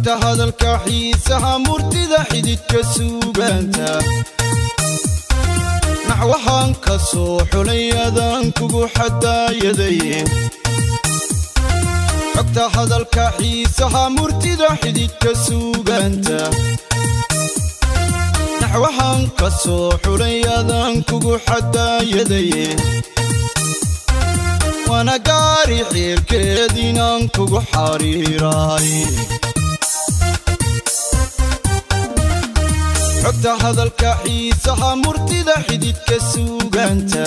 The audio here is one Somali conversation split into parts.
Xogta hadalka xiisaha murtida xididka suugaanta, naxwahaan ka soo xulay adaan kugu xadaayaday. Xogta hadalka xiisaha murtida xididka suugaanta, naxwahaan ka soo xulay adaan kugu xadaayaday. Waana gaari xeelkeed inaan kugu xariiraay. Xogta hadalka xiisaha murtida xididka suugaanta,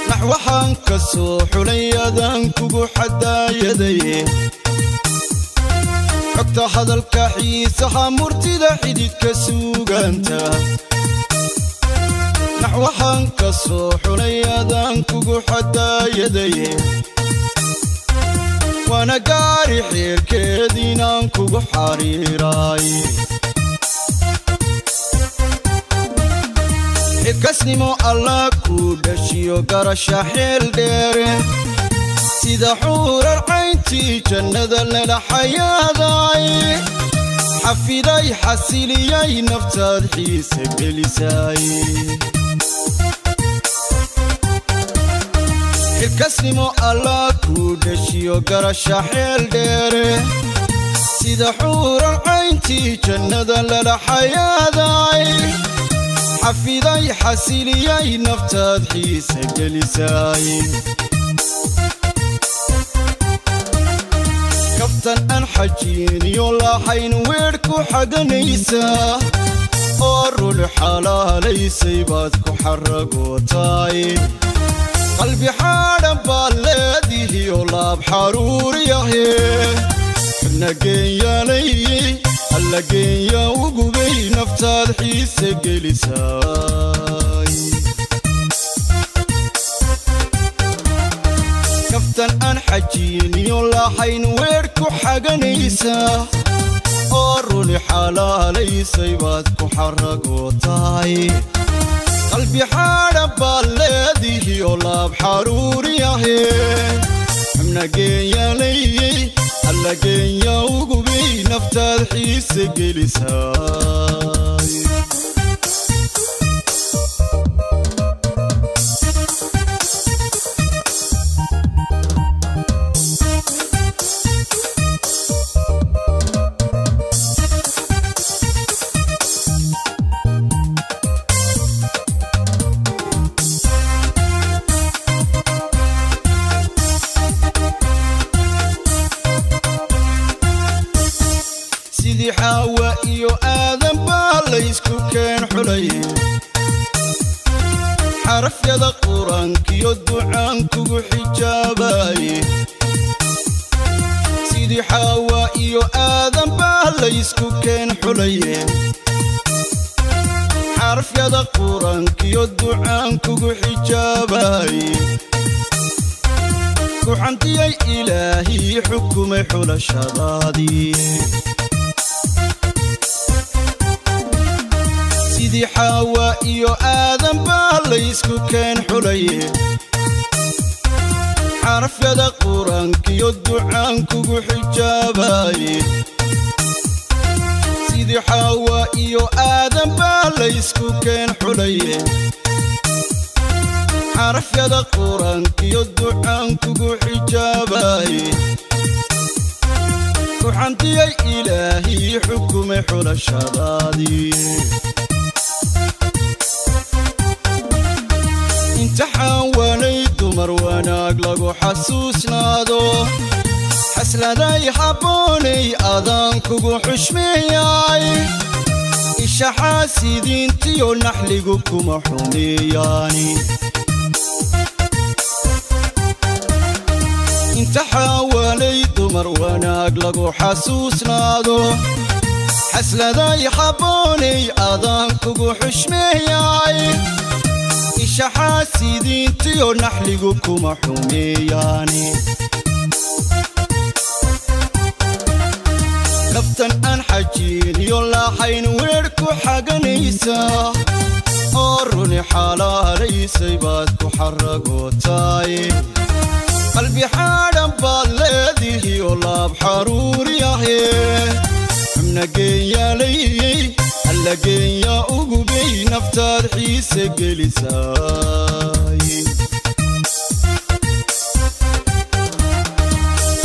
naxwahaan ka soo xulay adaan kugu xadaayaday. Xogta hadalka xiisaha murtida xididka suugaanta, naxwahaan ka soo xulay adaan kugu xadaayaday. Waana gaari xeelkeed inaan kugu xariiraay. Xilkasnimo Allah kuu dhashiyo garasha xeel dheere, sida xuurar cayntii jannada lala xayaaday. Xafiday xasiliyay naftaad xiise gelisay. Xilkasnimo Allah kuu dhashiyo garasha xeel dheere, sida xuurar cayntii jannada lala xayaaday. Xafiday xasiliyay naftaad xiise gelisay. Kaftan aan xajiiniyo lahayn weedh ku xaganaysaa, oo rul xalaalaysay baad ku xaragootaay. Qalbi xaadhan baad leedihiyo laab xaruuriyahe, xubna geenyaalay alla geenya ugubay naftaad xiise gelisay. Kaftan aan xajiiniyo lahayn weedh ku xaganaysaa, oo runi xalaalaysay baad ku xaragootaay. Qalbi xaadhan baad leedihiyo laab xaruuriyahe, xubna geenyaalay alla geenya ugubay naftaad xiise gelisay. Sidii Xaawa iyo Aadan baa laysku keen xulay, xarafyada qur-aankiyo ducaan kugu xijaabaye. Sidii Xaawa iyo Aadan baa laysku keen xulaye, xarafyada qur-aankiyo ducaan kugu xijaabaye. Ku xamdiyay Ilaahii xukumay xulashadaadii. Sidii Xaawa iyo Aadan baa laysku keen xulaye, xarafyada qur-aankiyo ducaan kugu xijaabaye. Sidii Xaawa iyo Aadan baa laysku keen xulaye, xarafyada qur-aankiyo ducaan kugu xijaabaye. Ku xamdiyay Ilaahii xukumay xulashadaadii. Imtixaan waanay dumar wanaag lagu xasuusnaado, xasladay habboonay adaan kugu xushmeeyay. Isha xaasidiintiyo naxligu kuma xumeeyaani. Imtixaan waanay dumar wanaag lagu xasuusnaado, xasladay habboonay adaan kugu xushmeeyay. Isha xaasidiintiyo naxligu kuma xumeeyaani. Kaftan aan xajiiniyo lahayn weedh ku xaganaysaa, oo runi xalaalaysay baad ku xaragootaay. Qalbi xaadhan baad leedihiyo laab xaruuriyahe, xubna geenyaalayey alla geenyaa ugubay, naftaad xiise gelisaay.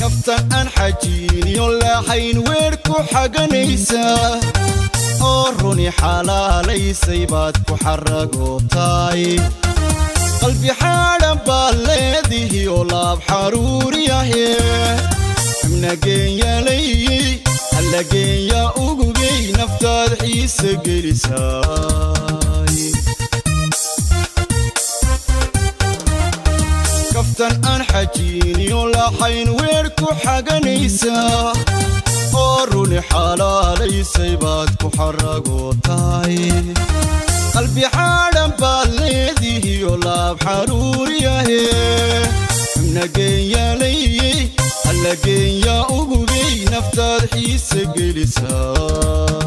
Kaftan aan xajiiniyo laaxayn weer ku xaganaysaa oo runi xalaalaysay baad ku xaragootaay. Qalbi xaadhan baad leedihiyo laab xaruuriyahe, xubna geenyaalayey alla geenyaa ugubay, naftaad xiise gelisaay. Kaftan aan xajiiniyo laaxayn weer ku xaganaysaa oo runi xalaalaysay baad ku xaragootaay. Qalbi xaadhan baad leedihiyo laab xaruuriyahe, xubna geenyaalayey alla geenyaa ugubay, naftaad xiise gelisaay.